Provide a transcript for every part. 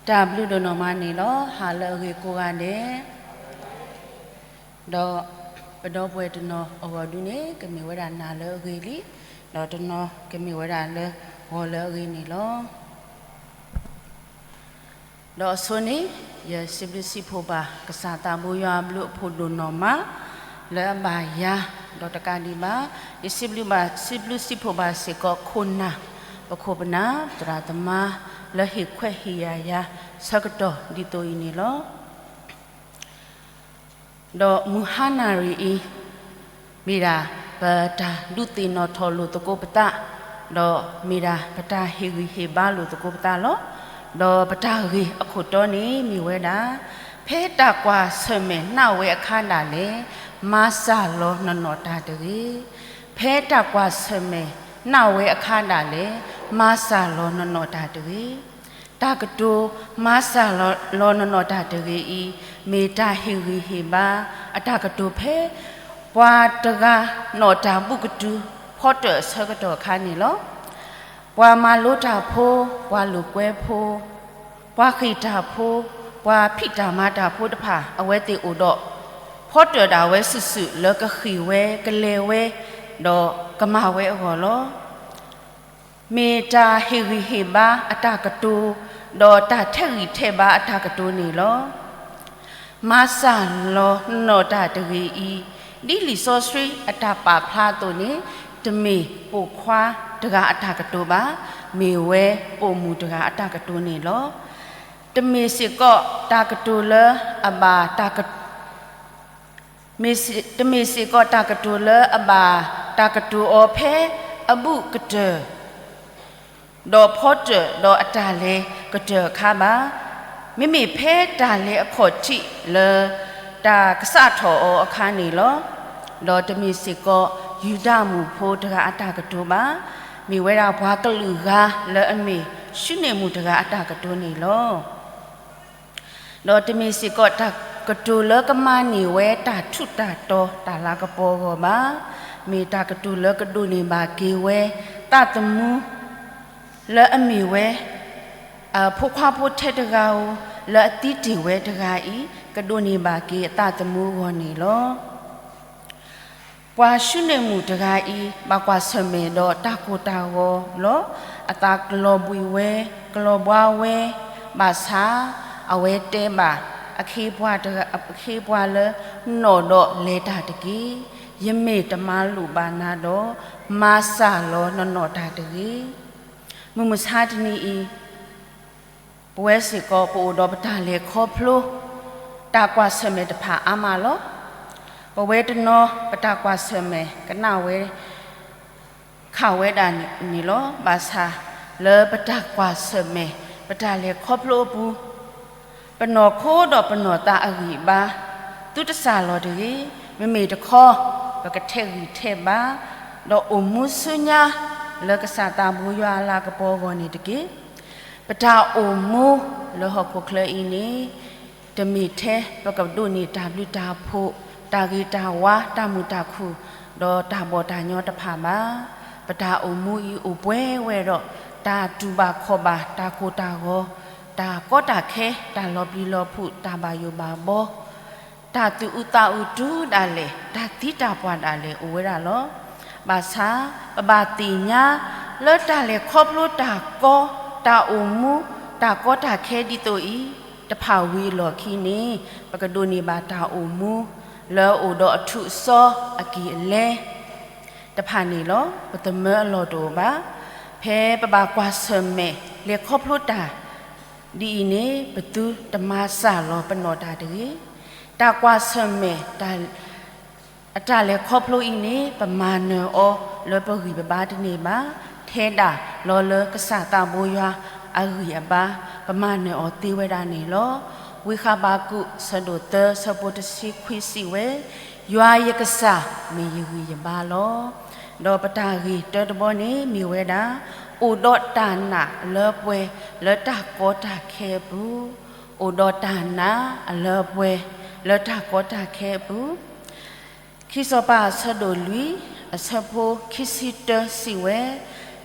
တၢ်ဘျုးဒိၣ်နီၢ်မးန့ၣ်လီၤ. ဟါလၢအဂ့ၤကိးဂၤဒဲး, ဒီးပဒီပုၢ်ဝဲၢ်တနီၤအဂီၢ်ဒုန့ၣ် ကမ့ၢ်ဝဲဒၣ်နၤလၢအဂ့ၤလံ, ဒီးတနီၤကမ့ၢ်ဝဲဒၣ်လၢဂီၤလၢအဂ့ၤန့ၣ်လီၤ. ဒီးအဆိန့ၣ် ယစံးဘျုးစံးဖှိၣ်ဘၣ် ကစၢ်သးဘိယွၤအဘျုးအဖှိၣ်ဒိၣ်နီၢ်မး လၢအဘၣ်ယၤ, ဒီးတကးဒံးဘၣ် ယစံးဘျုးဘၣ် စံးဘျုးစံးဖှိၣ်ဘၣ်စ့ၢ်ကီးခိၣ်နၢ်, ပခိၣ်ပနၢ် သရၣ်သမါ လၢဟ့ၣ်ခွဲးဟ့ၣ်ယာ်ယၤဆၢကတီၢ်ဒ်သိးအံၤန့ၣ်လီၤ. ဒီးမုၢ်ဟါနၣ်ရံၣ်အံၤ မ့ၢ်ဒၣ်ပတၢ်ဒုးသ့ၣ်နီၣ်ထီၣ်လိာ်သကိးပသး, ဒီးမ့ၢ်ဒၣ်ပတၢ်ဟ့ၣ်ဂံၢ်ဟ့ၣ်ဘါလိာ်သကိးပသးလီၤ. ဒီးပတၢ်ဂ့ၢ်အခိၣ်တီန့ၣ်မ့ၢ်ဝဲဒၣ်, ဖဲတၢ်ကွၢ်ဆၢၣ်မဲာ်နးဝဲအခါဒၣ်လဲာ်, မၤစၢ်လီၤနနီၣ်တၢ်တဂ့ၤ. ဖဲတၢ်ကွၢ်ဆၢၣ်မဲာ်နးဝဲအခါဒၣ်လဲာ်, မၤစၢ်လီၤနနီၣ်တၢ်တဂ့ၤ. တၢ်ကတိၤမၤစၢ်လီၤနနီၣ်တၢ်တဂ့ၤအံၤ, မ့ၢ်တၢ်ဟ့ၣ်ဂံၢ်ဟ့ၣ်ဘါအတၢ်ကတိၤဖဲ ပှၤတဂၤနီၣ်တၢ်ဘူၣ်ကတုၤ ဖီတၢၣ်အဆၢကတီၢ်အခါန့ၣ်လီၤ. ပှၤမၤလိတၢ်ဖိ, ပှၤလိာ်ကွဲဖိ, ပှၤဃ့ၢ်တၢ်ဖိ, ပှၤဖံးတၢ်မၤတၢ်ဖိတဖၣ် အဝဲသ့ၣ်အိၣ်ဒီး ဖီတၢၣ်ဒၣ်ဝဲစုာ်စုာ်လၢကဃ့ၢ်ဝဲ, ကလဲၤဝဲ, ဒီးကမၤဝဲအဂီၢ်လီၤ. မ့ၢ်တၢ်ဟ့ၣ်ဂံၢ်ဟ့ၣ်ဘါအတၢ်ကတိၤ, ဒီးတၢ်ထဲးဂံၢ်ထဲးဘါအတၢ်ကတိၤန့ၣ်လီၤ. မၤစၢ်လီၤနနီၣ်တၢ်တဂ့ၤအံၤ, ဒ်လံာ်စီဆှံအတၢ်ပာ်ဖျါအသိးန့ၣ်, တမ့ၢ်ပိာ်ခွါတဂၤအတၢ်ကတိၤဘၣ်, မ့ၢ်ဝဲပိာ်မုၣ်တဂၤအတၢ်ကတိၤန့ၣ်လီၤ. တမ့ၢ်စ့ၢ်ကီးတၢ်ကတိၤလၢအဘၣ်တၢ်က မ့ၢ်စ့ၢ်, တမ့ၢ်စ့ၢ်ကီးတၢ်ကတိၤလၢအဘၣ်တၢ်ကတိၤအီၤဖဲအဘူးကတၢၢ် ဒီးဖီတၢၣ်ဒီးအတၢ်လဲၤကတၢၢ်အခါဘၣ်. မ့မ့ၢ်ဖဲတၢ်လဲၤအခီၣ်ထံးလၢတၢ်ကစးထီၣ်အီၤအခါန့ၣ်လီၤ. ဒီးတမ့ၢ်စ့ၢ်ကီးယူဒၤမုၣ်ဖိတဂၤအတၢ်ကတိၤဘၣ်. မ့ၢ်ဝဲဒၣ်ပှၤကလုာ်ဂၤလၢအမ့ၢ်ၡူန့ၣ်မုၣ်တဂၤအတၢ်ကတိၤန့ၣ်လီၤ. ဒီးတမ့ၢ်စ့ၢ်ကီးတၢ်ကတိၤလၢကမၤန့ၢ်ဝဲတၢ်ထူးတၢ်တီၤတၢ်လၤကပီၤအဂီၢ်ဘၣ်. မ့ၢ်တၢ်ကတိၤလၢကဒိးန့ၢ်ဘၣ်က့ၤဝဲ သးသမူ လၢအမ့ၢ်ဝဲ အဖိခွါဖိထဲတဂၤဧိၤ လၢအသံတ့ၢ်ဝဲတဂၤအံၤ ကဒိးန့ၢ်ဘၣ်က့ၤအသးသမူအဂီၢ်န့ၣ်လီၤ. ပှၤၡူန့ၣ်မုၣ်တဂၤအံၤ ဘၣ်ကွၢ်ဆၢၣ်မဲာ်ဒီးတၢ်ကိၢ်တၢ်ဂီၤလီၤ. အသးကလီၤဘှံးဝဲ, ကလီၤဘှါဝဲ, ဘၣ်ဆၣ် အဝဲတဲဘၣ် အခ့အပှၤလၢ နီၣ်ဒီးလဲၤတၢ်တက့ၢ်. ယမ့ၢ်တမၤလိာ်ဘၣ်နၤဒီး မၤစၢ်လီၤနနီၣ်တၢ်တဂ့ၤ. မုၢ်မဆါတနံၤအံၤ ပဝဲစ့ၢ်ကီး ပအိၣ်ဒီးပတၢ်လဲၤခီဖျိ တၢ်ကွၢ်ဆၢၣ်မဲာ်တဖၣ်အါမးလီၤ. ပဝဲတနီၤ ပတၢ်ကွၢ်ဆၢၣ်မဲာ် ကနၣ်ဝဲ ခးဝဲဒၣ်န့ၣ်လီၤ. ဘၣ်ဆၣ် လၢပတၢ်ကွၢ်ဆၢၣ်မဲာ် ပတၢ်လဲၤခီဖျိအပူၤ ပနီၢ်ခိဒီးပနီၢ်သးအဂံၢ်အဘါ သုတစၢ်လီၤတဂ့ၤ. မ့မ့ၢ်တခီ ပကထဲးဂံၢ်ထဲးဘါ ဒီးအိၣ်မူဆူညါ လၢကစၢ်သးဘိယွၤအလၤကပီၤအဂီၢ်န့ၣ်တက့ၢ်. ပတၢ်အိၣ်မူလၢဟီၣ်ခိၣ်ချၢအံၤန့ၣ် တမ့ၢ်ထဲပကဒိးန့ၢ်တၢ်ဘျုးတၢ်ဖှိၣ်, တၢ်ဂ့ၤတၢ်ဝါ, တၢ်မုာ်တၢ်ခုၣ်, ဒီးတၢ်ဘီၣ်တၢ်ညီတဖၣ်ဘၣ်. ပတၢ်အိၣ်မူအံၤအိၣ်ပှဲၤဝဲဒီး တၢ်တူၢ်ဘၣ်ခီၣ်ဘၣ်, တၢ်ကိၢ်တၢ်ဂီၤ, တၢ်ကီတၢ်ခဲ, တၢ်လီၤပျံၤလီၤဖုး, တၢ်ဘၣ်ယိၣ်ဘၣ်ဘီ, တၢ်သူၣ်အုးသးအုးတုၤဒၣ်လဲာ်, တၢ်သံတၢ်ပှၢ်ဒၣ်လဲာ်အိၣ်ဝဲဒၣ်လီၤ. ဘၣ်ဆၣ် ပဘၣ်သ့ၣ်ညါ လၢတၢ်လဲၤခီဖျိတၢ်ကီ, တၢ်အိၣ်မူ, တၢ်ကီတၢ်ခဲဒ်သိးအံၤ တဖၣ်ဝံၤအလီၢ်ခံန့ၣ် ပကဒိးန့ၢ်ဘၣ်တၢ်အိၣ်မူ လၢအအိၣ်ဒီးအထူးအစီအက့ၢ်အလဲ တဖၣ်န့ၣ်လီၤ. ပသမၢအလီၢ်တအိၣ်ဘၣ်. ဖဲပဘၣ်ကွၢ်ဆၢၣ်မဲာ် လဲၤခီဖျိတၢ် ဒ်အံၤန့ၣ် ပသုတမၤစၢ်လီၤပနီၢ်တၢ်တဂ့ၤ. တၢ်ကွၢ်ဆၢၣ်မဲာ် အတၢ်လဲၤခီဖျိအံၤန့ၣ် ပမၤနၢၤအီၤလၢပဂံၢ်ပဘါတန့ၢ်ဘၣ်. ထဲဒၣ်လီၤလၢကစၢ်သးဘိယွၤအဂံၢ်အဘါ ပမၤနၢၤအီၤသ့ဝဲဒၣ်န့ၣ်လီၤ. ဝံဃဘးကူာ် ဆၢဒိၣ်သၢ ဆၢဖိတဆံခွံစံးဝဲ, ယွၤယကစၢ်မ့ၢ်ယဂံၢ်ယဘါလီၤ. ဒီးပတၢ်ဂ့ၢ်တၢတဘီန့ၣ်မ့ၢ်ဝဲဒၣ်, အိၣ်ဒီးတၢ်နာ်အလၢအပှဲၤလၢတၢ်ကီတၢ်ခဲအပူၤ, အိၣ်ဒီးတၢ်နာ်အလၢအပှဲၤလၢတၢ်ကီတၢ်ခဲအပူၤ ခံစီၤပၤအဆၢဒိၣ်လွံၢ် အဆၢဖိခံဆံတၢစံးဝဲ,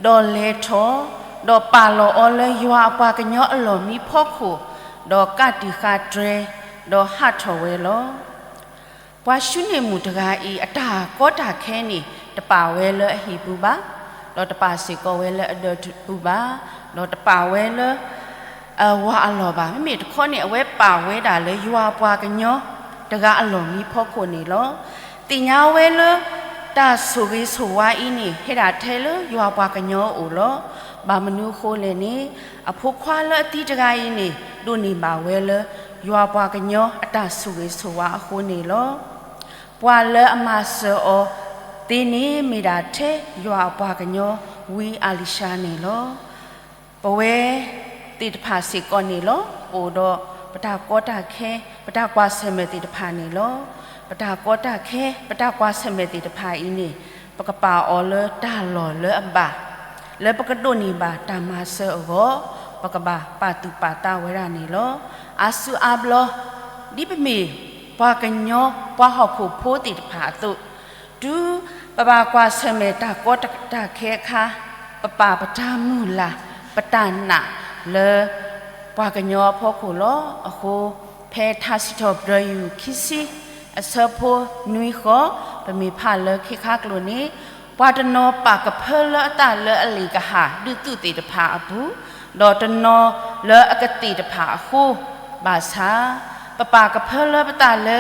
ဒီးလဲၤထီၣ်, ဒီးပာ်လီၤအီၤလၢယွၤအပှၤကညီအလီၢ်မံဖီခိၣ်, ဒီးကးတံာ်ဃာ်တြဲၤ, ဒီးဟးထီၣ်ဝဲလီၤ. ပှၤၡူန့ၣ်မူၣ်တဂၤအံၤ အတၢ်ကီတၢ်ခဲန့ၣ် တပာ်ဝဲလၢအဟံၣ်ပူၤဘၣ်, ဒီးတပာ်စ့ၢ်ကီးဝဲလၢအဒၢးပူၤဘၣ်, ဒီးတပာ်ဝဲလၢ အဝၤအလီၢ်ဘၣ်. မ့မ့ၢ်တခီန့ၣ် အဝဲပာ်ဝဲဒၣ်လၢယွၤပှၤကညီတဂၤအလီၢ်မံဖီခိၣ်န့ၣ်လီၤ. သ့ၣ်ညါဝဲလၢ တၢ်ဆိၣ်ဂ့ၤဆိၣ်ဝါအံၤန့ၣ် ဟဲဒၣ်ထဲလၢယွၤပှၤကညီအအိၣ်လီၤ. ဘၣ်မနုၤအဃိလဲၣ်န့ၣ် အဖိခွါလၢအသံတဂၤအံၤန့ၣ် ဒိးန့ၢ်ဘၣ်ဝဲလၢ ယွၤပှၤကညီအတၢ်ဆိၣ်ဂ့ၤဆိၣ်ဝါအဃိန့ၣ်လီၤ. ပှၤလၢအမၤစၢၤအီၤသ့န့ၣ် မ့ၢ်ဒၣ်ထဲယွၤအပှၤကညီဝံအၤလံၤၡါန့ၣ်လီၤ. ပဝဲသ့ၣ်တဖၣ်စ့ၢ်ကီးန့ၣ်လီၤ. ပအိၣ်ဒီးပတၢ်ကီတၢ်ခဲ, ပတၢ်ကွၢ်ဆၢၣ်မဲာ်သ့ၣ်တဖၣ်န့ၣ်လီၤ. ပတၢ်ကီတၢ်ခဲ, ပတၢ်ကွၢ်ဆၢၣ်မဲာ်သ့ၣ်တဖၣ်အံၤန့ၣ် ပကပာ်အီၤလၢတၢ်လီၢ်လၢအဘၣ်, လၢပကဒိးန့ၢ်ဘၣ်တၢ်မၤစၢၤအဂီၢ်, ပကဘၣ်ပာ်သူၣ်ပာ်သးဝဲဒၣ်န့ၣ်လီၤ. အါစုအါဘျီ ဒ်ပမ့ၢ်ပှၤကညီပှၤဟီၣ်ခိၣ်ဖိသ့ၣ်တဖၣ်အသိး, တုၤပဘၣ်ကွၢ်ဆၢၣ်မဲာ်တၢ်ကီတၢ်ခဲအခါ, ပပာ်ပတၢ်မုၢ်လၢ်, ပတၢ်နာ်လၢ ပှၤကညီအဖီခိၣ်လီၤ. အဃိ ဖဲထါစံးထီၣ်ပတြၢၤ ယူၢ်ခံဆံ အဆၢဖိနွံဃီ, ပမ့ၢ်ဖးလၢခံခါကျိာ်န့ၣ်, ပှၤတနီၤပာ်ကဖၢလၢအသးလၢအလ့ၣ်ကဟၣ်ဒုးသုးသ့ၣ်တဖၣ်အပူၤ, ဒီးတနီၤလၢအကသ့ၣ်တဖၣ်အဃိ, ဘၣ်ဆၣ် ပပာ်ကဖၢလၢပသးလၢ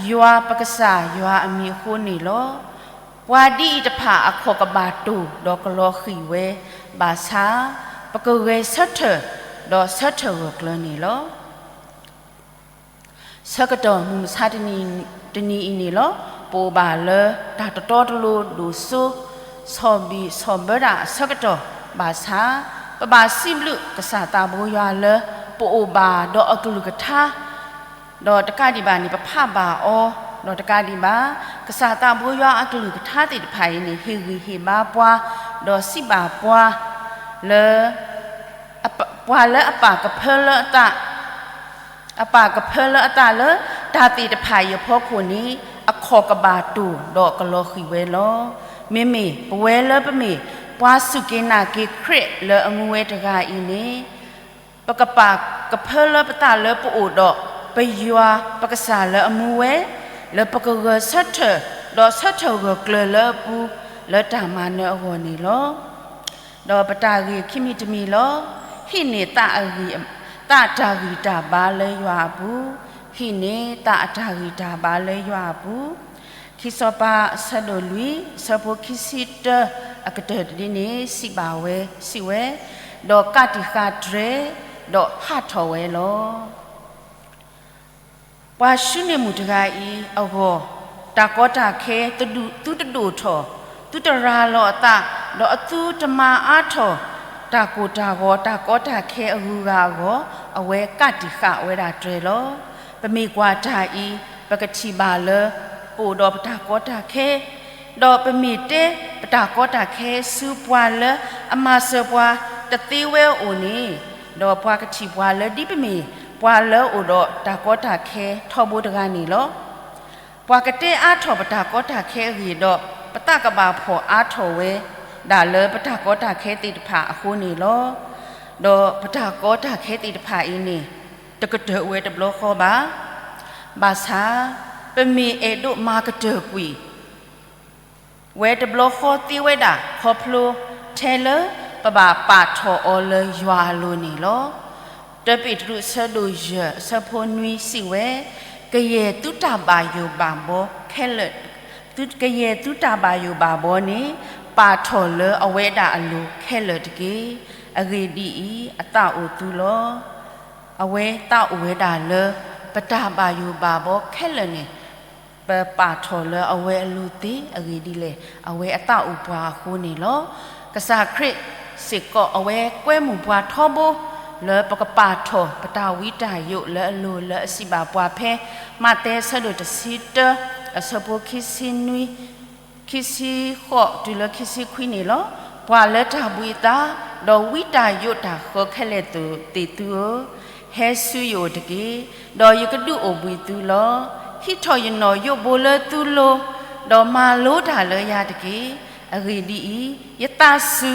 ယွၤပကစၢ်ယွၤအမံၤအဃိန့ၣ်လီၤ. ပှၤဒ်အံၤတဖၣ်အခီၣ်ကဘၣ်တိၢ်ဒီးကလီၤဃံၤဝဲ, ဘၣ်ဆၣ် ပကဂဲၤဆၢထၢၣ်ဒီးဆၢထၢၣ်ဂၢၢ်ကျၢၤန့ၣ်လီၤ. ဆၢကတီၢ်မုၢ်မဆါတနံၤအံၤန့ၣ်လီၤ. ပအိၣ်ဘၣ်လၢတၢ်တတီတလိၤဒိၣ်စိ, ဆီၣ်ဘံၣ်ဆီၣ်ဘၢတၢ်အဆၢကတီၢ်, ဘၣ်ဆၣ် ပဘၣ်စံးဘျုးကစၢ်သးဘိယွၤလၢ ပအိၣ်ဘၣ်ဒီးအကလုၢ်ကထါ ဒီးတကးဒံးဘၣ်န့ၣ် ပဖးဘၣ်အီၤ, ဒီးတကးဒံးဘၣ် ကစၢ်သးဘိယွၤအကလုၢ်ကထါသ့ၣ်တဖၣ်အံၤန့ၣ် ဟ့ၣ်ဂံၢ်ဟ့ၣ်ဘါပှၤ, ဒီးစံးဘၣ်ပှၤလၢ ပှၤလၢအပာ်ကဖၢလၢအသး အပာ်ကဖၢလၢအသးလၢ တၢ်သ့ၣ်တဖၣ်အံၤအဖီခိၣ်န့ၣ် အခီၣ်ကဘၣ်တိၢ်ဒီးကလီၤဃံၤဝဲလီၤ. မ့မ့ၢ်ပဝဲလၢပမ့ၢ် ပှၤစူၢ်က့ၤနာ်က့ၤခရံာ်လၢအမူဝဲတဂၤအံၤန့ၣ် ပကပာ်ကဖၢလၢပသးလၢပအိၣ်ဒီး ပယွၤပကစၢ်လၢအမူဝဲ, လၢပကဂဲၤဆၢထၢၣ်, ဒီးဆၢထၢၣ်ဂၢၢ်ကျၢၤလၢအပူၤ လၢတၢ်မၤနၢၤအဂီၢ်န့ၣ်လီၤ. ဒီးပတၢ်ဂ့ၢ်ခံမံၤတမံၤလီၤ. ဟံးန့ၢ်သးအဂံၢ်, သးအတၢ်ဂံၢ်တၢ်ဘါလၢယွၤအပူၤ, ဟံးန့ၢ်သးအတၢ်ဂံၢ်တၢ်ဘါလၢယွၤအပူၤ. ခံစီၤပၤအဆၢဒိၣ်လွံၢ် အဆၢဖိခံဆံတၢ အကတၢၢ်တဒ်န့ၣ် စံးဘၣ်ဝဲ, စံးဝဲ, ဒီးကးတံာ်ဃာ်တြဲၤ, ဒီးဟးထီၣ်ဝဲလီၤ. ပှၤၡူန့ၢ်မူၣ်တဂၤအံၤအဂီၢ်, တၢ်ကီတၢ်ခဲ သုတဒိၣ်ထီၣ်, သုတရၤလီၤအသး, ဒီးအသုတမၤအါထီၣ် တၢ်ကိၢ်တၢ်ဂီၤ တၢ်ကီတၢ်ခဲအဂုၤအဂၤအဂီၢ်, အဝဲကးတံာ်ဃာ်ဝဲဒၣ်တြဲၤလီၤ. ပမ့ၢ်ကွၢ်တၢ်အံၤ ပကထံၣ်ဘၣ်လၢ ပအိၣ်ဒီးပတၢ်ကီတၢ်ခဲ ဒီးပမ့ၢ်တဲပတၢ်ကီတၢ်ခဲဆူပှၤလၢအမၤစၢၤပှၤတသ့ဝဲအအိၣ်န့ၣ်, ဒီးပှၤကထံၣ်ပှၤလၢဒ်ပမ့ၢ်ပှၤလၢအအိၣ်ဒီးတၢ်ကီတၢ်ခဲထီဘိတဂၤန့ၣ်လီၤ. ပှၤကတဲအါထီၣ်ပတၢ်ကီတၢ်ခဲအဂ့ၢ်ဒီး ပသးကဘၣ်ဖှီၣ်အါထီၣ်ဝဲဒၣ်လၢပတၢ်ကီတၢ်ခဲသ့ၣ်တဖၣ်အဃိန့ၣ်လီၤ. ဒီးပတၢ်ကီတၢ်ခဲသ့ၣ်တဖၣ်အံၤန့ၣ် တကတၢၢ်ဝဲတဘျီဃီဘၣ်. ဘၣ်ဆၣ် ပမ့ၢ်အဲၣ်ဒိးမၤကတၢၢ်ကွံာ် ဝဲတဘျီဃီသ့ဝဲဒၣ် ခီဖျိထဲလၢပဘၣ်ပာ်ထီၣ်အီၤလၢယွၤအလိၤန့ၣ်လီၤ. တၢပ့းတရူးအဆၢဒိၣ်ယဲၢ် အဆၢဖိနွံစံးဝဲ, ကယဲၢ်သုတၢ်ဘၣ်ယိၣ်ဘၣ်ဘီခဲလၢာ်, ကယဲၢ်သုတၢ်ဘၣ်ယိၣ်ဘၣ်ဘီန့ၣ် ပာ်ထီၣ်လၢအဝဲဒၣ်အလိၤခဲလၢာ်တက့ၢ်. အဂ့ၢ်ဒ်အံၤ, အသးအိၣ်သုလီၤ. အဝဲသးအိၣ်ဝဲဒၣ်လၢ ပတၢ်ဘၣ်ယိၣ်ဘၣ်ဘီခဲလၢာ်န့ၣ် ပပာ်ထီၣ်လၢအဝဲအလိၤသ့. အဂ့ၢ်ဒ်လဲၣ်, အဝဲအသးအိၣ်ပှၤအဃိန့ၣ်လီၤ. ကစၢ်ခရံာ်စ့ၢ်ကီး အဝဲကွဲမုာ်ပှၤထီဘိ လၢပကပာ်ထီၣ်ပတၢ်ဝံတၢ်ယိးလၢအလိၤလၢအစံးဘၣ်ပှၤဖဲ မးသဲအဆၢဒိၣ်တဆံတၢ အဆၢဖိခံဆံနွံ ခံဆံဃိးတုၤလၢခံဆံခွံန့ၣ်လီၤ. ပှၤလၢတၢ်ဘှံးအသး, ဒီးဝံတၢ်ယိးတၢ်ဃၢခဲလၢာ်သ့ၣ်သုဧၢ, ဟဲဆူယအိၣ်တက့ၢ်. ဒီးယကဒုးအိၣ်ဘှံးသုလီၤ. ဟံးထီၣ်ယနီၣ်ယိးဘိလၢသုလိၤ, ဒီးမၤလိတၢ်လၢယၤတက့ၢ်. အဂ့ၢ်ဒ်အံၤ, ယသးစူ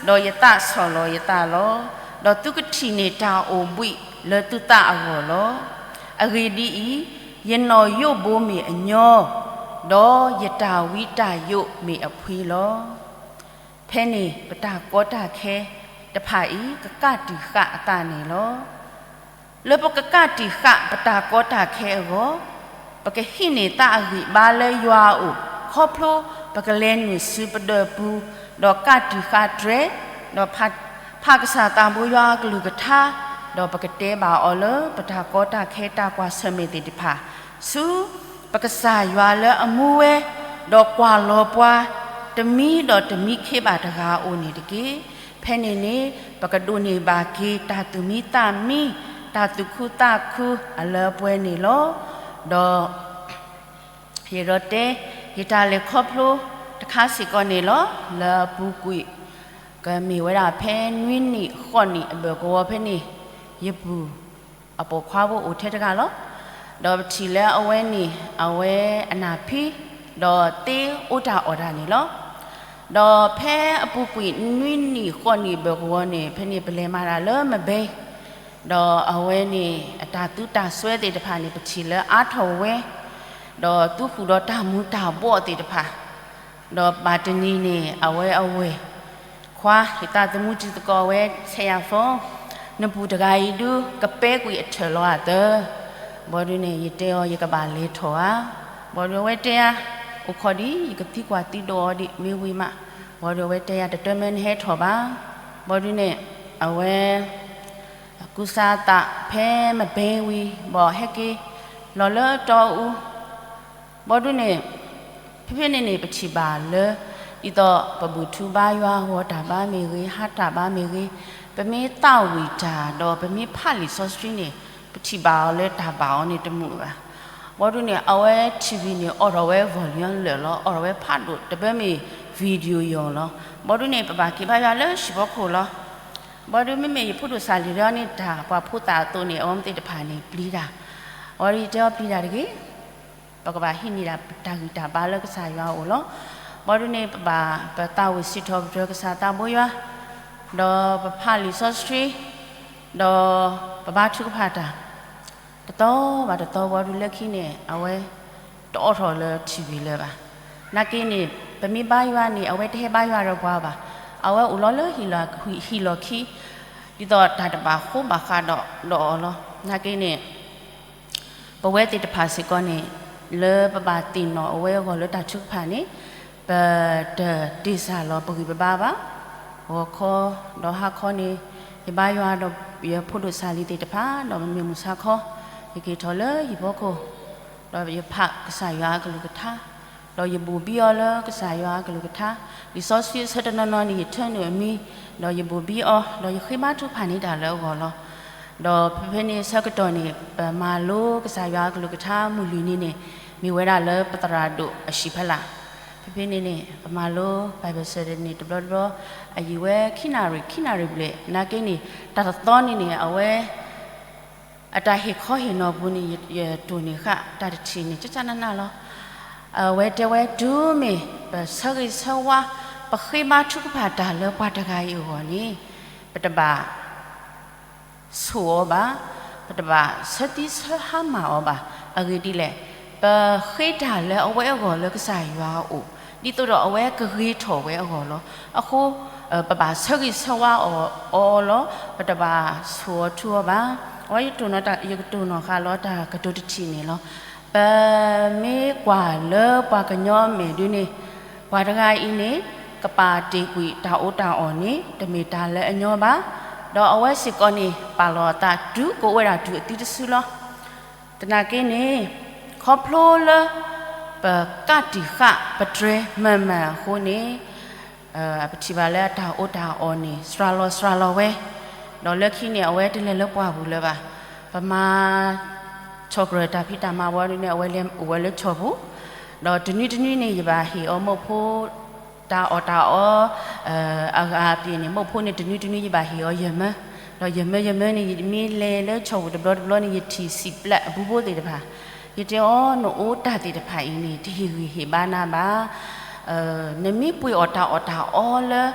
ၤ, ဒီးယသးဆီၣ်လီၤယသးလီၤ. ဒီးသုကထံၣ်န့ၢ်တၢ်အိၣ်ဘှံး လၢသုသးအဂီၢ်လီၤ. အဂ့ၢ်ဒ်အံၤ, ယနီၣ်ယိၣ်ဘိမ့ၢ်အညီ, ဒီးယတၢ်ဝံတၢ်ယိးမ့ၢ်အဖှံလီၤ. ဖဲန့ၣ်ပတၢ်ကီတၢ်ခဲတဖၣ်အံၤ ကကးတံာ်ဃာ်အသးန့ၣ်လီၤ. လၢပကကးတံာ်ဃာ်ပတၢ်ကီတၢ်ခဲအဂီၢ်, ပကဟံးန့ၢ်သးအဂံၢ်ဘါလၢယွၤအအိၣ်, ခီဖျိပကလဲၤနုာ်ဆူပဒၢးပူၤ, ဒီးကးတံာ်ဃာ်တြဲၤ, ဒီးဖးကစၢ်သးဘိယွၤအကလုၢ်ကထါ, ဒီးပကတဲဘၣ်အီၤလၢပတၢ်ကီတၢ်ခဲတၢ်ကွၢ်ဆၢၣ်မဲာ်သ့ၣ်တဖၣ်, ဆူပကစၢ်ယွၤလၢအမူဝဲ, ဒီးကွၢ်လီၤပှၤ, တမံဒီးတမံခ့ဘၣ်တဂၤအအိၣ်န့ၣ်တက့ၢ်. ဖဲန့ၣ်န့ၣ် ပကဒိးန့ၢ်ဘၣ်က့ၤတၢ်သူၣ်မံသးမံ, တၢ်သူၣ်ခုသးခုအလၢအပှဲၤန့ၣ်လီၤ. ဒီး ယအဲၣ်ဒိးတဲ ယတၢ်လဲၤခီဖျိတခါစ့ၢ်ကီးန့ၣ်လီၤ. လၢအပူၤကွံာ် ကမ့ၢ်ဝဲဒၣ်ဖဲနွံနံၣ်ဃိးနံၣ်အဘၢၣ်ကဝီၤဖဲန့ၣ်, ယပုၢ်အပိာ်ခွါဖိအိၣ်ထဲတဂၤလီၤ. ဒီးပထံၣ်လၢအဝဲန့ၣ် အဝဲအနၢ်ဖံ, ဒီးသ့အိၣ်တၢ်အီၣ်တၢ်န့ၣ်လီၤ. ဒီးဖဲအပူၤကွံာ်နွံနံၣ်ဃိးနံၣ်အဘၢၣ်ကဝီၤန့ၣ် ဖဲန့ၣ်ပလဲၤမၤတၢ်လၢမဘဲ, ဒီးအဝဲန့ၣ် အတၢ်သူတၢ်စွဲသ့ၣ်တဖၣ်န့ၣ် ပထံၣ်လၢအါထီၣ်ဝဲ, ဒီးသူဃုာ်ဒီးတၢ်မူၤတၢ်ဘှီးသ့ၣ်တဖၣ်, ဒီးဘၣ်တနံၤန့ၣ် အဝဲအဝဲၢ်ခွါ ယသးသမူတံၤသကိးဝဲ ဆဲးယၤဖိ, နပုၢ်တဂၤအံၤဒု ကပဲကွံာ်အထၢၣ်လီၤအသၢ, ဘၣ်ဒုးန့ၣ် ယတဲအီၤ ယကဘၣ်လဲၤထီၣ်ဧါ, ဘၣ်ဒုးအဝဲတဲယၤ အိၣ်ခိးဒံး ယကသံကွၢ်သံဒိးအီၤဒံး မ့ၢ်ဝံၤမး, ဘၣ်ဒုးအဝဲတဲယၤ တတၢ်မ့ၢ်နဟဲထီၣ်ဘၣ်, ဘၣ်ဒုးန့ၣ် အဝဲ ကူစါသးဖဲမဘဲဝံၤ ဘၣ်ဟဲက့ၤလီၤလၢတီအူ, ဘၣ်ဒုးန့ၣ် ဖဲဖဲန့ၣ်န့ၣ် ပထံၣ်ဘၣ်လၢ ဒ်သိးပဘူၣ်ထီၣ်ဘါယွၤ ဂီၤတၢ်ဘါမ့ၢ်ဂ့ၤ ဟါတၢ်ဘါမ့ၢ်ဂ့ၤ, ပမ့ၢ်သးဝံၣ်တၢ် ဒီးပမ့ၢ်ဖးလံာ်စီဆှံန့ၣ် ပထံၣ်ဘၣ်အီၤလၢတၢ်ဘၣ်အီၤန့ၣ်တမုာ်ဘၣ်. ဘၣ်ဒုးန့ၣ် အဝဲ ထံၣ်ဝံၤ န့ၣ် အိးထီၣ်ဝဲ volume လၢာ်လီၤ, အိးထီၣ်ဝဲဖးဒိၣ် တဘၣ်မ့ၢ် video ယီၤလီၤ. ဘၣ်ဒုးန့ၣ် ပဘၣ်က့ၤဘါယွၤလၢဟံၣ်ဖီခိၣ်လီၤ. ဘၣ်ဒုးမ့မ့ၢ်ယဖိဒိၣ်စၢ်လံၤဒီးန့ၣ် တၢ်ပှၤဖိသၣ်အသိးန့ၣ် အဝဲသ့ၣ်တဖၣ်န့ၣ် ပျံၤတၢ်, အဝဲဒၣ်ယတဲအီၤပျံၤတၢ်တဂ့ၤ, ပကဘၣ်ဟံးန့ၢ်ဒၣ်ပတၢ်ဂံၢ်တၢ်ဘါလၢကစၢ်ယွၤအအိၣ်လီၤ. ဘၣ်ဒုးန့ၣ် ပဘၣ်ပသးဝံၣ်စံးထီၣ်ပတြၢၤကစၢ်သးဘိယွၤ, ဒီးပဖးလံာ်စီဆှံ, ဒီးပဘါထုကဖၣ်တၢ် တသီဘၣ်တသီ ဘၣ်ဒုးလၢခံန့ၣ် အဝဲတအိးထီၣ်လၢထံၣ်ဝံၤလၢၤဘၣ်. နာ်က့န့ၣ် ပမ့ၢ်ဘါယွၤန့ၣ် အဝဲတဟဲဘါယွၤဒီးပှၤဘၣ်. အဝဲအိၣ်လီၤလၢဟံၣ်လီၢ်ခံ, ဒ်သိးတၢ်တဘၣ်ဃိဘၣ်ဃးဒီးအီၤလီၤ. နာ်က့န့ၣ် ပဝဲသ့ၣ်တဖၣ်စ့ၢ်ကီးန့ၣ် လၢပဘၣ်သ့ၣ်နီၣ်အဝဲအဂီၢ်လၢတၢ်ထုကဖၣ်န့ၣ် ပတတ့ၢ်စၢ်လီၤပဂံၢ်ပဘါဘၣ်. ဂီၤခီဒီးဟါခီန့ၣ် ယဘါယွၤဒီးယဖိဒိၣ်စၢ်လံၤသ့ၣ်တဖၣ် ဒီးမ့ၢ်မုၢ်ဆါခီ ယက့ၤထီၣ်လၢဟံၣ်ဖီခိၣ် ဒီးယဖးကစၢ်ယွၤအကလုၢ်ကထါ, ဒီးယဘူးဘံၣ်အီၤလၢကစၢ်ယွၤအကလုၢ်ကထါ, လံာ်စီဆှံအဆၢတနီၤနီၤန့ၣ် ယထၢနုာ်အမံၤ, ဒီးယဘူးဘံၣ်အီၤ, ဒီးယဃ့ဘါထုကဖၣ်န့ၢ်တၢ်လၢအဂီၢ်လီၤ. ဒီးဖဲဖဲန့ၣ်ဆၢကတီၢ်န့ၣ် ပမၤလိကစၢ်ယွၤအကလုၢ်ကထါမုၢ်လွံၢ်နံၤန့ၣ် မ့ၢ်ဝဲဒၣ်လၢပသရၣ်ဒိၣ်အဟံၣ်ဖီလာ်. ဖဲဖဲန့ၣ်န့ၣ် ပမၤလိ Bible study န့ၣ် တဘျီတဘျီ အယံာ်ဝဲခံနၣ်ရံၣ် ခံနၣ်ရံၣ်ဘျဲၣ်. နာ်က့န့ၣ် တၢ်တသီန့ၣ်န့ၣ် အဝဲ အတၢ်ဟ့ၣ်ခီဟ့ၣ်နီၤပူၤန့ၣ် ယတိၢ်န့ၢ်ဃာ်တၢ်တထံၣ်န့ၣ် ကကနၣ်နၣ်လီၤ. အဝဲတဲဝဲ တုၤမ့ၢ်ပဆၢဂ့ၤဆၢဝါ ပဃ့ဘါထုကဖၣ်တၢ်လၢပှၤတဂၤအံၤအဂီၢ်န့ၣ် ပတဘၣ် ဆိၣ်အီၤဘၣ်, ပတဘၣ်ဆၢသံဆၢဟါမၢ်အီၤဘၣ်. အဂ့ၢ်ဒ်လဲၣ်, ပဃ့တၢ်လၢအဝဲအဂီၢ်လၢကစၢ်ယွၤအအိၣ် ဒ်သိးဒီးအဝဲကဂ့ၤထီၣ်ဝဲအဂီၢ်လီၤ. အဃိ ပဘၣ်ဆၢဂ့ၤဆၢဝါအီၤလီၤ. ပတဘၣ်ဆိၣ်အီၤထူအီၤဘၣ်. အဝဲယတိၢ်နီၣ်တၢ် ယကတိၢ်နီၣ်ဃာ်လီၤတၢ်ကတိၤတထံၣ်န့ၣ်လီၤ. ပမ့ၢ်ကွၢ်လၢပှၤကညီအမဲာ်ဒ်န့ၣ် ပှၤတဂၤအံၤန့ၣ် ကပာ်တ့ၢ်ကွံာ်တၢ်အီၣ်တၢ်အီန့ၣ် တမ့ၢ်တၢ်လၢအညီဘၣ်. ဒီးအဝဲစ့ၢ်ကီးန့ၣ် ပာ်လီၤအသးတုၤကအိၣ်ဝဲဒၣ်တုၤအသံတစုလီၤ. သနာ်က့န့ၣ် ခီဖျိလၢ ပကးတံာ်ဃာ်ပတြဲၤမၤမၤအဃိန့ၣ် ပထံၣ်ဘၣ်လၢအတၢ်အီၣ်တၢ်အီန့ၣ် စှၤလီၤစှၤလီၤဝဲ, ဒီးလၢခံန့ၣ် အဝဲတလဲၤလၢပှၢ်ပူၤလၢၤဘၣ်. ပမၤ ဆီၣ်ကြၢးတၢ်ဖံးတၢ်မၤဝဲဒ်န့ၣ် အဝဲလဲၤအိၣ်ဝဲလၢဆီၣ်ပူၤ, ဒီးတနွံတနွံန့ၣ် ယဘၣ်ဟ့ၣ်အီၤမုၣ်ဖိ တၢ်အီၣ်တၢ်အီ အဂၤအပျ့ၤန့ၣ် မုၣ်ဖိန့ၣ် တနွံတနွံယဘၣ်ဟ့ၣ်အီၤယဲၢ်မၢ, ဒီးယဲၢ်မၢယဲၢ်မၢန့ၣ် ယမ့ၢ်လဲၤလၢဆီၣ်ပူၤတဘျီတဘျီန့ၣ် ယထံၣ်စံာ်ပျးအပူဖိသ့ၣ်တဖၣ်, ယတဲအီၤ နအိၣ်တၢ်သ့ၣ်တဖၣ်အံၤန့ၣ် တဟ့ၣ်ဂံၢ်ဟ့ၣ်ဘါနၤဘၣ်. နမ့ၢ်ပှ့ၤအီၣ်တၢ်အီၣ်တၢ်အီလၢ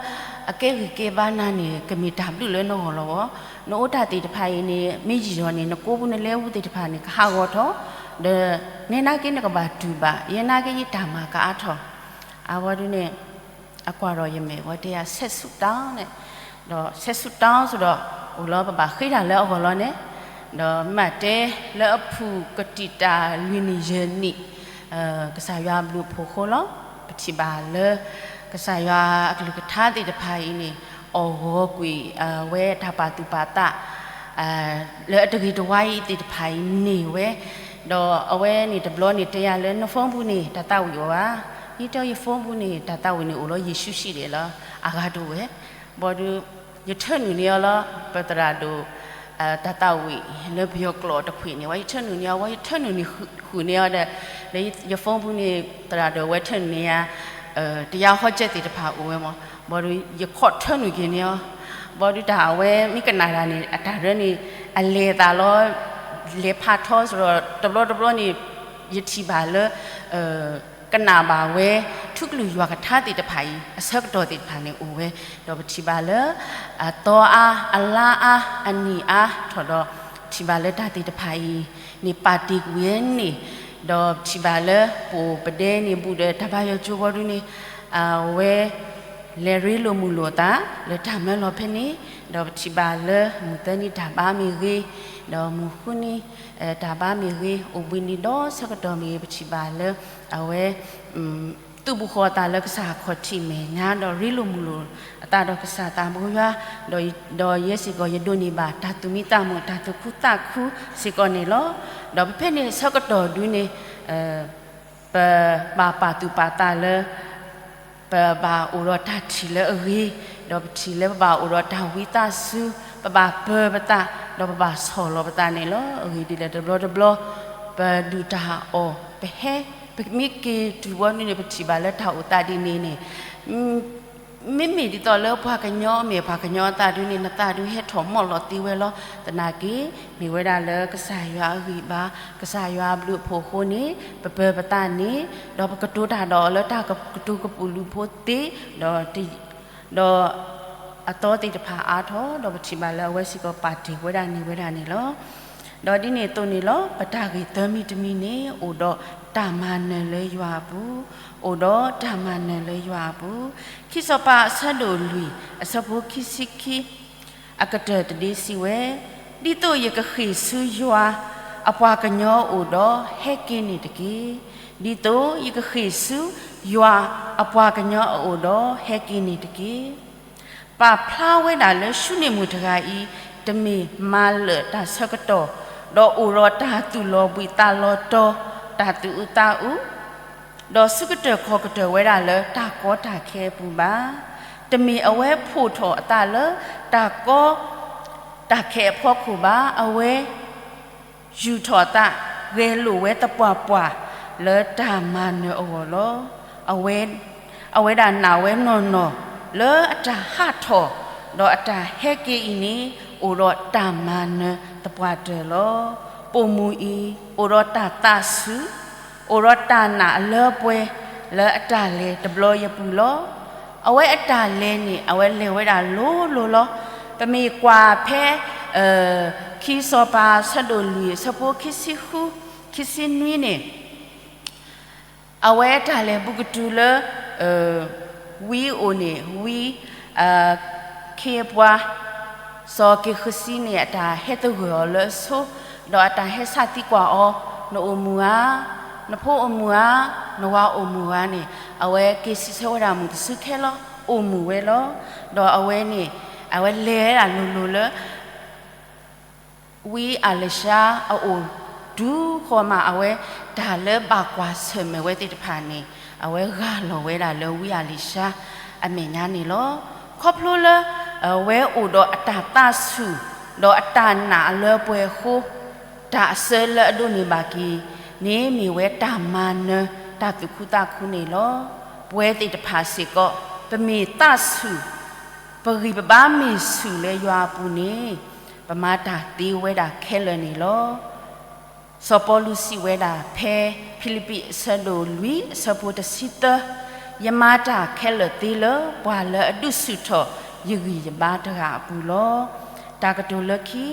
အကဲဂံၢ်ကဲဘါနၤန့ၣ် ကမ့ၢ်တၢ်ဘျုးလၢနဂီၢ်လီၤဘၣ်. နအိၣ်တၢ်သ့ၣ်တဖၣ်အံၤန့ၣ် မ့ၢ်ယံာ်ယီၤန့ၣ် နကိးပူၤနလဲၤပူၤသ့ၣ်တဖၣ်န့ၣ် ကဟးဂီၤထီၣ်, ဒီးနဲနာ်က့နကဘၣ်တူၢ်ဘၣ်, ယဲနာ်က့ယတၢ်မၤကအါထီၣ်. အဝဲဒုန့ၣ် အကွၢ်ဒီးယမဲာ်ဝဲတဲယၤ ဆဲးဆူၣ်တၢ်န့ၣ်, ဒီးဆဲးဆူၣ်တၢ်စ့ၢ်ဒီး အိၣ်လီၤပဘၣ်ဃ့တၢ်လၢအဂီၢ်လီၤန့ၣ်, ဒီးမ့ၢ်တဲလၢအဖုၣ်ကတံာ်တာ်လွံၢ်နံၣ်ယဲၢ်နံၣ် ကစၢ်ယွၤအဘျုးအဖှိၣ်အဃိလီၤ. ပထံၣ်ဘၣ်လၢ ကစၢ်ယွၤအကလုၢ်ကထါသ့ၣ်တဖၣ်အံၤန့ၣ် အိၣ်ဂီၤကွံာ်အဝဲတၢ်ပာ်သူၣ်ပာ်သး လၢအတဂ့ၤတဝါအံၤသ့ၣ်တဖၣ်အံၤန့ၢ်ဝဲ, ဒီးအဝဲန့ၣ်တဘျီန့ၣ်တဲယၤလၢ န phone ပူၤန့ၣ် တၢ်သးဝံၣ်အိၣ်ဧါ, ယတဲ ယ phone ပူၤန့ၣ် တၢ်သးဝံၣ်န့ၣ်အိၣ်လီၤ ယ့ၣ်ၡူးစံးဒဲးလီၤ အဂၤတအိၣ်ဝဲ, ဘၣ်ဒီး ယထၢနုာ်န့ၢ်အီၤလီၤ ပသရၣ်ဒိၣ် တၢ်သးဝံၣ်လၢပယီၤကျိာ်တခွံာ်န့ၣ် ဝဲယထၢနုာ်န့ၢ်အီၤ ဝဲယထၢနုာ်န့ၢ်ဃုာ်န့ၢ်အီၤဒီး လၢယ phone ပူၤန့ၣ် သရၣ်ဒိၣ်ဝဲထၢနုာ်န့ၢ်ယၤ တယါဃီကဲသ့ၣ်တဖၣ်အိၣ်ဝဲမး, ဘၣ်ဒီးယခီၣ်ထၢနုာ်က့ၤန့ၢ်အီၤ, ဘၣ်ဒီးတၢ်အဝဲမ့ၢ်ကနၣ်တၢ်န့ၣ် အတၢ်ရၢန့ၣ် အလဲၤသးလီၤ လဲၤဖးထီစ့ၢ်ဒီး တဘျီတဘျီန့ၣ် ယထံၣ်ဘၣ်လၢ ကနၣ်ဘၣ်ဝဲ ထူကလုၢ်ယွၤကထါသ့ၣ်တဖၣ်အံၤ အဆၢကတီၢ်သ့ၣ်တဖၣ်န့ၣ်အိၣ်ဝဲ, ဒီးပထံၣ်ဘၣ်လၢ အသီအါ အလါအါ အနံၣ်အါထီၣ်ဒီး ပထံၣ်ဘၣ်လၢတၢ်သ့ၣ်တဖၣ်အံၤန့ၣ် ပာ်တ့ၢ်ကွံာ်ဝဲန့ၣ်, ဒီးပထံၣ်ဘၣ်လၢပအိၣ်ပဒဲန့ၣ် ဘူးဒီးတၢ်ဘါယွၤကၠိဘီဒုန့ၣ် အဝဲ လဲၤရ့လိာ်မုာ်လိာ်အသး လၢတၢ်မၢလီၤဖဲန့ၣ်, ဒီးပထံၣ်ဘၣ်လၢမုၢ်သၢနံၤတၢ်ဘါမ့ၢ်ဂ့ၤ, ဒီးမုၢ်ဃုနံၤ တၢ်ဘါမ့ၢ်ဂ့ၤ, အိၣ်ဘှံးနံၤဒီးဆၢကတီၢ်မ့ၢ်ဂ့ၤ ပထံၣ်ဘၣ်လၢ အဝဲ သုးဘူးဃီၤအသးလၢကစၢ်အခီၣ်ထံးမဲာ်ညါ ဒီးရ့လိာ်မုာ်လိာ်အသးဒီးကစၢ်သးဘိယွၤ, ဒီးယဲစ့ၢ်ကီးယဒိးန့ၢ်ဘၣ်တၢ်သူၣ်မံသးမုာ် တၢ်သူၣ်ခုသးခုစ့ၢ်ကီးန့ၣ်လီၤ. ဒီးဖဲန့ၣ်ဆၢကတီၢ်ဒုန့ၣ် ပဘၣ်ပာ်သူၣ်ပာ်သးလၢ ပဘၣ်အိၣ်ဒီးတၢ်ထံၣ်လၢအဂ့ၤ, ဒီးပထံၣ်လၢပဘၣ်အိၣ်ဒီးတၢ်ဝံသးစူၤ, ပဘၣ်ပၢၤပသး, ဒီးပဘၣ်ဆီၣ်လီၤပသးန့ၣ်လီၤ. အဂ့ၢ်ဒ်လဲၣ်တဘျီတဘျီ ပဒုၣ်တၢ်အီၣ် ပဟဲ ပမ့ၢ်က့ၤတုၤဝဲဒုန့ၣ် ပထံၣ်ဘၣ်လၢတၢ်အိၣ်သးဒ်န့ၣ်န့ၣ် မ့မ့ၢ်ဒ်သိးလၢပှၤကညီအမဲာ် ပှၤကညီအသးဒုန့ၣ် နသးဒုဟဲထီၣ်မီၢ်လီၤသ့ဝဲလီၤ. သနာ်က့ မ့ၢ်ဝဲဒၣ်လၢကစၢ်ယွၤအဂံၢ်ဘါ ကစၢ်ယွၤအဘျုးအဖှိၣ်အဃိန့ၣ် ပပၢၤပသးန့ၣ် ဒီးပကတိၤတၢ်ဒီးအီၤလၢတၢ်ကတိၤကပူၤလူၤဖိသ့ ဒီး ဒီးအသီသ့ၣ်တဖၣ်အါထီၣ် ဒီးပထံၣ်ဘၣ်လၢအဝဲစ့ၢ်ကီးပာ်တ့ၢ်ဝဲဒၣ်န့ၢ်ဝဲဒၣ်န့ၣ်လီၤ. ဒီးဒ်န့ၣ်အသိးန့ၣ်လီၤ ပတၢ်ဂ့ၢ်သၢမံၤတမံၤန့ၣ် အိၣ်ဒီးတၢ်မၤနၢၤလၢယွၤအပူၤ, အိၣ်ဒီးတၢ်မၤနၢၤလၢယွၤအပူၤ, ခံစီၤပၤအဆၢဒိၣ်လွံၢ် အဆၢဖိခံဆံခံ အကတၢၢ်တဒ့စံးဝဲ, ဒ်သိးယကဃ့ၢ်ဆူယွၤအပှၤကညီအအိၣ်ဒီး ဟဲက့ၤန့ၣ်တက့ၢ်. ဒ်သိးယကဃ့ၢ်ဆူယွၤအပှၤကညီအအိၣ်ဒီး ဟဲက့ၤန့ၣ်တက့ၢ်. ပာ်ဖျါဝဲဒၣ်လၢ ၡူန့ၣ်မုၣ်တဂၤအံၤ တမ့ၢ်မၤလၢာ်တၢ်ဆၢကတီၢ်, ဒီးအိၣ်ဒီးတၢ်သူၣ်လီၤဘှံးသးလီၤတီၤ, တၢ်သူၣ်အုးသးအုး ဒီးဆၢကတၢၢ်ခီၣ်ကတၢၢ်ဝဲဒၣ်လၢတၢ်ကီတၢ်ခဲအပူၤဘၣ်. တမ့ၢ်အဝဲဖှိၣ်ထီၣ်အသးလၢတၢ်ကီတၢ်ခဲအဖီခိၣ်ဘၣ်. အဝဲယူာ်ထီၣ်အသး ဂဲၤလိာ်ဝဲသပှၢ်ပှၢ်လၢတၢ်မၤနၢၤအဂီၢ်လီၤ. အဝဲ အဝဲဒၣ်နာ်ဝဲနီၢ်နီၢ်လၢအတၢ်ဟးထီၣ် ဒီးအတၢ်ဟဲက့ၤအံၤန့ၣ် အိၣ်ဒီးတၢ်မၤနၢၤသပှၢ်တၢၢ်လီၤ. ပိာ်မုၣ်အံၤ အိၣ်ဒီးတၢ်သးဆူၣ် အိၣ်ဒီးတၢ်နာ်အလၢအပှဲၤ လၢအတၢ်လဲၤတဘျီယပူၤလီၤ. အဝဲအတၢ်လဲၤန့ၣ် အဝဲလဲၤဝဲဒၣ်လိၤလိၤလီၤ. ပမ့ၢ်ကွၢ်ဖဲ ခံစီၤပၤဆၢဒိၣ်လွံၢ် အဆၢဖိခံဆံဃု ခံဆံနွံန့ၣ် အဝဲတၢ်လဲၤဘူးကတုၤလၢ ဝံအိၣ်န့ၣ် ဝံ ခ့အပှၤ စီၤက့ၤဃစံန့ၣ် အတၢ်ဟဲသဂၢၢ်အီၤလၢအဆိ ဒီးအတၢ်ဟဲဆၣ်သံကွၢ်အီၤ နအိၣ်မုာ်ဧါ, နဖိအိၣ်မုာ်ဧါ, နဝၤအိၣ်မုာ်ဧါန့ၣ် အဝဲက့ၤစံးဆၢဝဲဒၣ်မုၢ်တဆူခဲလီၤ အိၣ်မုာ်ဝဲလီၤ. ဒီးအဝဲန့ၣ် အဝဲလဲၤဝဲဒၣ်လိၤလိၤလၢ ဝံအၤလၡါအအိၣ် တုၤဃီမး အဝဲတၢ်လၢဘၣ်ကွၢ်ဆၢၣ်မဲာ်ဝဲသ့ၣ်တဖၣ်န့ၣ် အဝဲဂၢ်လီၤဝဲဒၣ်လၢဝံအၤလၡါအမဲာ်ညါန့ၣ်လီၤ. ခီဖျိလၢ အဝဲအိၣ်ဒီးအတၢ်သးဆူၣ် ဒီးအတၢ်နာ်အလၢအပှဲၤအဃိ တၢ်အစၢလၢအဒိးန့ၢ်ဘၣ်က့ၤန့ၣ် မ့ၢ်ဝဲတၢ်မၤနၢၤတၢ်သူၣ်ခုသးခုန့ၣ်လီၤ. ပဝဲသ့ၣ်တဖၣ်စ့ၢ်ကီး ပမ့ၢ်သးဆူၣ် ပဂံၢ်ပဘါမ့ၢ်ဆူၣ်လၢယွၤအပူၤန့ၣ် ပမၤတၢ်သ့ဝဲဒၣ်ခဲလၢာ်န့ၣ်လီၤ. စီၤပီလူးစံးဝဲဒၣ်ဖဲ ဖံလံးပံးအဆၢဒိၣ်လွံၢ် အဆၢဖိတဆံသၢ, ယမၤတၢ်ခဲလၢာ်သ့လၢပှၤလၢအဒုးဆူၣ်ထီၣ်ယဂံၢ်ယဘါတဂၤအပူၤလီၤ. တၢ်ကတိၤလၢခံ,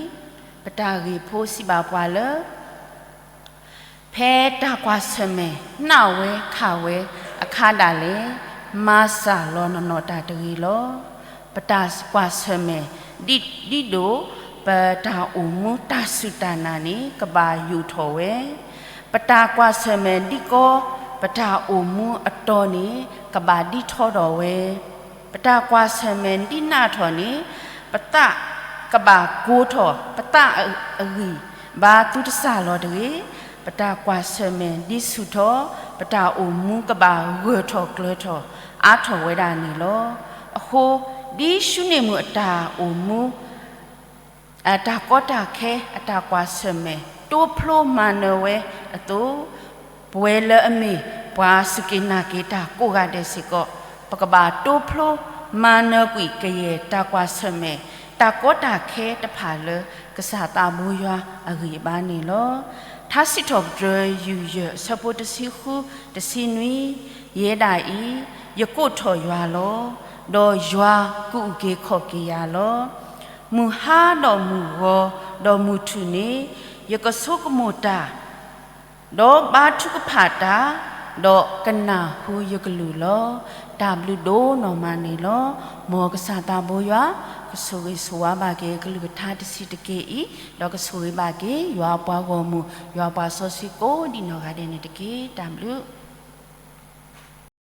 ပတၢ်ဂ့ၢ်ဖိစံးဘၣ်ပှၤလၢ ဖဲတၢ်ကွၢ်ဆၢၣ်မဲာ်နးဝဲခးဝဲအခါဒၣ်လဲာ် မၤစၢ်လီၤနီၢ်နီၢ်တၢ်တဂ့ၤလီၤ. ပတၢ်ကွၢ်ဆၢၣ်မဲာ်ဒ်ဒိၣ် ပတၢ်အိၣ်မူတၢ်စူၢ်တၢ်နာ်န့ၣ် ကဘၣ်ယူာ်ထီၣ်ဝဲ, ပတၢ်ကွၢ်ဆၢၣ်မဲာ်ဒ်ကီ ပတၢ်အိၣ်မူအတီန့ၣ် ကဘၣ်ဒ်ထီထီၣ်ဝဲ, ပတၢ်ကွၢ်ဆၢၣ်မဲာ်ဒ်နးထီၣ်န့ၣ် ပသးကဘၣ်ကိၤထီၣ် ပသးအဂံၢ်ဘါသုတစၢ်လီၤတဂ့ၤ. ပတၢ်ကွၢ်ဆၢၣ်မဲာ်ဒ်ဆူၣ်ထီၣ် ပတၢ်အိၣ်မူကဘၣ်ဂၢၢ်ထီၣ်ကျၢၤထီၣ် အါထီၣ်ဝဲဒၣ်န့ၣ်လီၤ. အဃိ ဒ်ၡူန့ၣ်မုၣ်အတၢ်အိၣ်မူ အတၢ်ကီတၢ်ခဲ အတၢ်ကွၢ်ဆၢၣ်မဲာ် တိဖျိမၤနၢၤဝဲအသိး, ပဝဲလၢအမ့ၢ်ပှၤစူၢ်က့ၤနာ်က့ၤတၢ်ကိးဂၤဒဲးစ့ၢ်ကီး ပကဘၣ်တိဖျိမၤနၢၤကွံာ်ကယဲၢ်တၢ်ကွၢ်ဆၢၣ်မဲာ် တၢ်ကီတၢ်ခဲတဖၣ်လၢကစၢ်သးဘိယွၤအဂံၢ်အဘါန့ၣ်လီၤ. ထါစံးထီၣ်ပတြၢၤ ယူၢ်ယၢၢ် အဆၢဖိတဆံဃု တဆံနွံ, ယဲဒၣ်အံၤ ယကိးထီၣ်ယွၤလီၤ, ဒီးယွၤကအုၣ်က့ၤခီၣ်က့ၤယၤလီၤ. မုၢ်ဟါဒီးမုၢ်ဂီၤ ဒီးမုၢ်ထူၣ်န့ၣ် ယကဆိကမိၣ်တၢ်, ဒီးဘါထုကဖၣ်တၢ်, ဒီးကနၢ်ဟူယကလုၢ်လီၤ. တၢ်ဘျုးဒိၣ်နီၢ်မးန့ၣ်လီၤ. မ်ကစၢ်သးဘိယွၤ ကဆိၣ်ဂ့ၤဆိၣ်ဝါဘၣ်က့ၤကလုၢ်ကထါတဆံးတက့ၢ်အံၤ, ဒီးကဆိၣ်ဂ့ၤဘၣ်က့ၤ ယွၤပှၤဂီၢ်မုၢ် ယွၤပှၤစီဆှံကိးဒံးနီၢ်ဂၤဒဲးန့ၣ်တက့ၢ်. တၢ်ဘျုး